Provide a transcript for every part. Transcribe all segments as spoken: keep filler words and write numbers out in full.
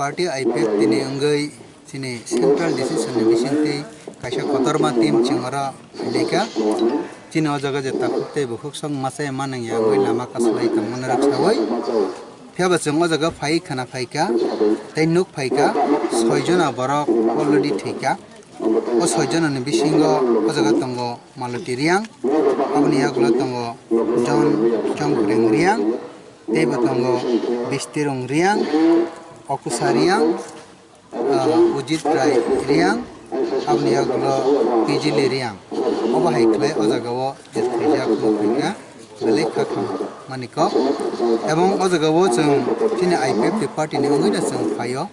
Party I P F T ni wngwi chini central decision ni bisingtwi kaisa kotorma team chwng oro phailaikha. Chini o jaga je takhuk tei bukhuk sok masa ya manung ya wngwi lama kasalai tongmani rwksaui. Phiya ba chwng o jaga phai khana phaikha tei nuk phaikha, soi jona borok already thwikha. O soi jona ni bisingo o jaga tongo Maloti Riang, aboni yagulo tongo John Chongpreng Riang, tei bo tongo Bistirung Riang, Okusa Riang, ah, Ujit Rai Riang, aboni yagulo Pijili Riang. Obo hai khlai o jaga o je thwijak nuk phaikha, belai kha kham mani kok. Ebong o jaga o chwng chini I P F T party ni wngwi no chwng phaio.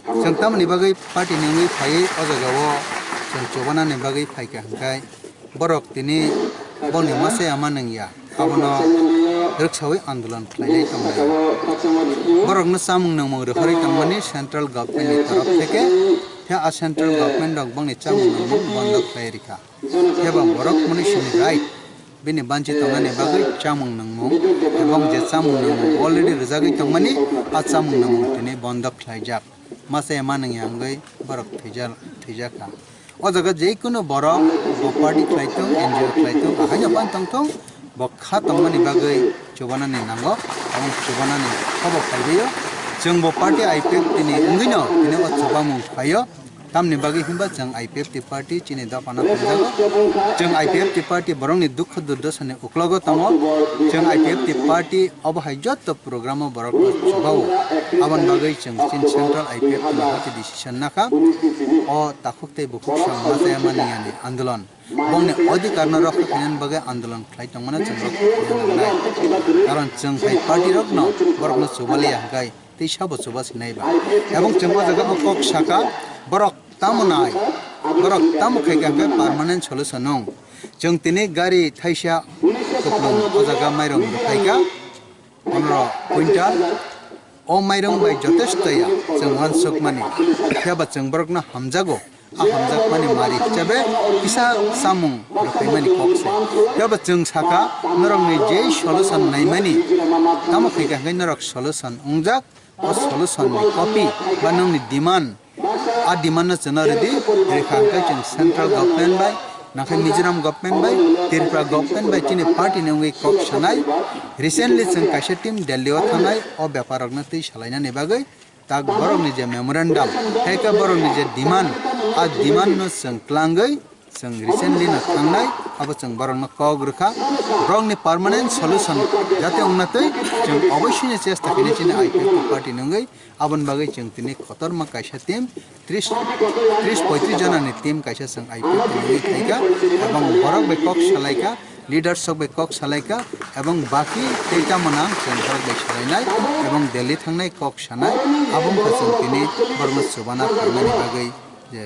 Chwng tamoni bagwi party ni wngwi phaiwi o jaga o chwng chubanani bagwi phaikha hwnkhe borok tini boni masa ya manung ya abono rwksaui andolon khlainai tongnai. Borokno chamung nungmung rwkharwi tongmani central government ni torof theke, khe a central government rok bongni chamung nungmung bondo khlai rikha. Khe bo borok mwnwi sini right bini banchi tongnani bagwi chamung nungmung, ebong je chamung nungmung already rwjagwi tongmani, a chamung nungmung tini bondo khlaijak. Masa ya manung ya wngwi borok thwijak, thwijakha. O jaga jeikunu borok bo party khlai thung, N G O khlai thung, ahaino phan tong thung, bo kha tongmani bagwi chubanani nango, abo chubanani khobo phaibaio. Chwng bo party I P F T ni wngwino tini o chubamung phaio. Tamni bagwi hinba chwng I P F T party chini dophano hamjago. Chwng I P F T party borokni dukhu durdosani uklogo tongo. Chwng I P F T party obo hai jotto program o borokno chubao. Aboni bagwi chwng chini central I P F T ni hati decision nakha. O takhuk tei bukhuk song masa ya mani yani andolon. Bongni odhikar no rokha khainani bagwi andolon khlai tongmano chwng rokha khaina nangnai. Karon chwng hai party rokno borokno chubaliya hwnkhe tei sabo chuba sinai ba. Ebong chwng o jaga bo kok saka, borok tamo nai, borok tamo khai kha hwnkhe permanent solution nung. Chwng tini gari thaisa kuplung o jaga mairung rwkhaikha, pondro quintal. O mairung bai jotesto ya chwng uansukmani, phiya ba chwng borokno hamjago. A hamjakmani mari hisabe kisa samung rwkhaimani kok se. Phiya ba chwng saka, norokni je solution naimani, tamo khai kha hwnkhe norok solution wngjak, o solution ni copy ba nongni demand, a demand no chwngno rwdi, rwkha hwnkhe chwng central government bai, nakhai Mizoram government bai, Tripura government bai chini party ni wngwi kok sanai. Recently chwng kaisa team Delhi o thangnai, o bepar rokno twi salainani bagwi tak borokni je memorandum, hai khe borokni je demand, a demand no chwng twlangwi chwng recently no thangnai, abo chwng borokno kok rwkha. Borokni permanent solution jate wngna twi chwng oboisini chesta khainai chini I P F T party ni wngwi. Aboni bagwi chwng tini kotorma kaisa team, tris, tris poitris jona ni team kaisa chwng I P F T ni wngwi khaikha, ebong borok bai kok salaikha, leaders rok bai kok salaikha, ebong baki tei tamo nang chwng borok bai salainai, ebong Delhi thangnai kok sanai, abo wngkha chwng tini borokno chubana phaimani bagwi je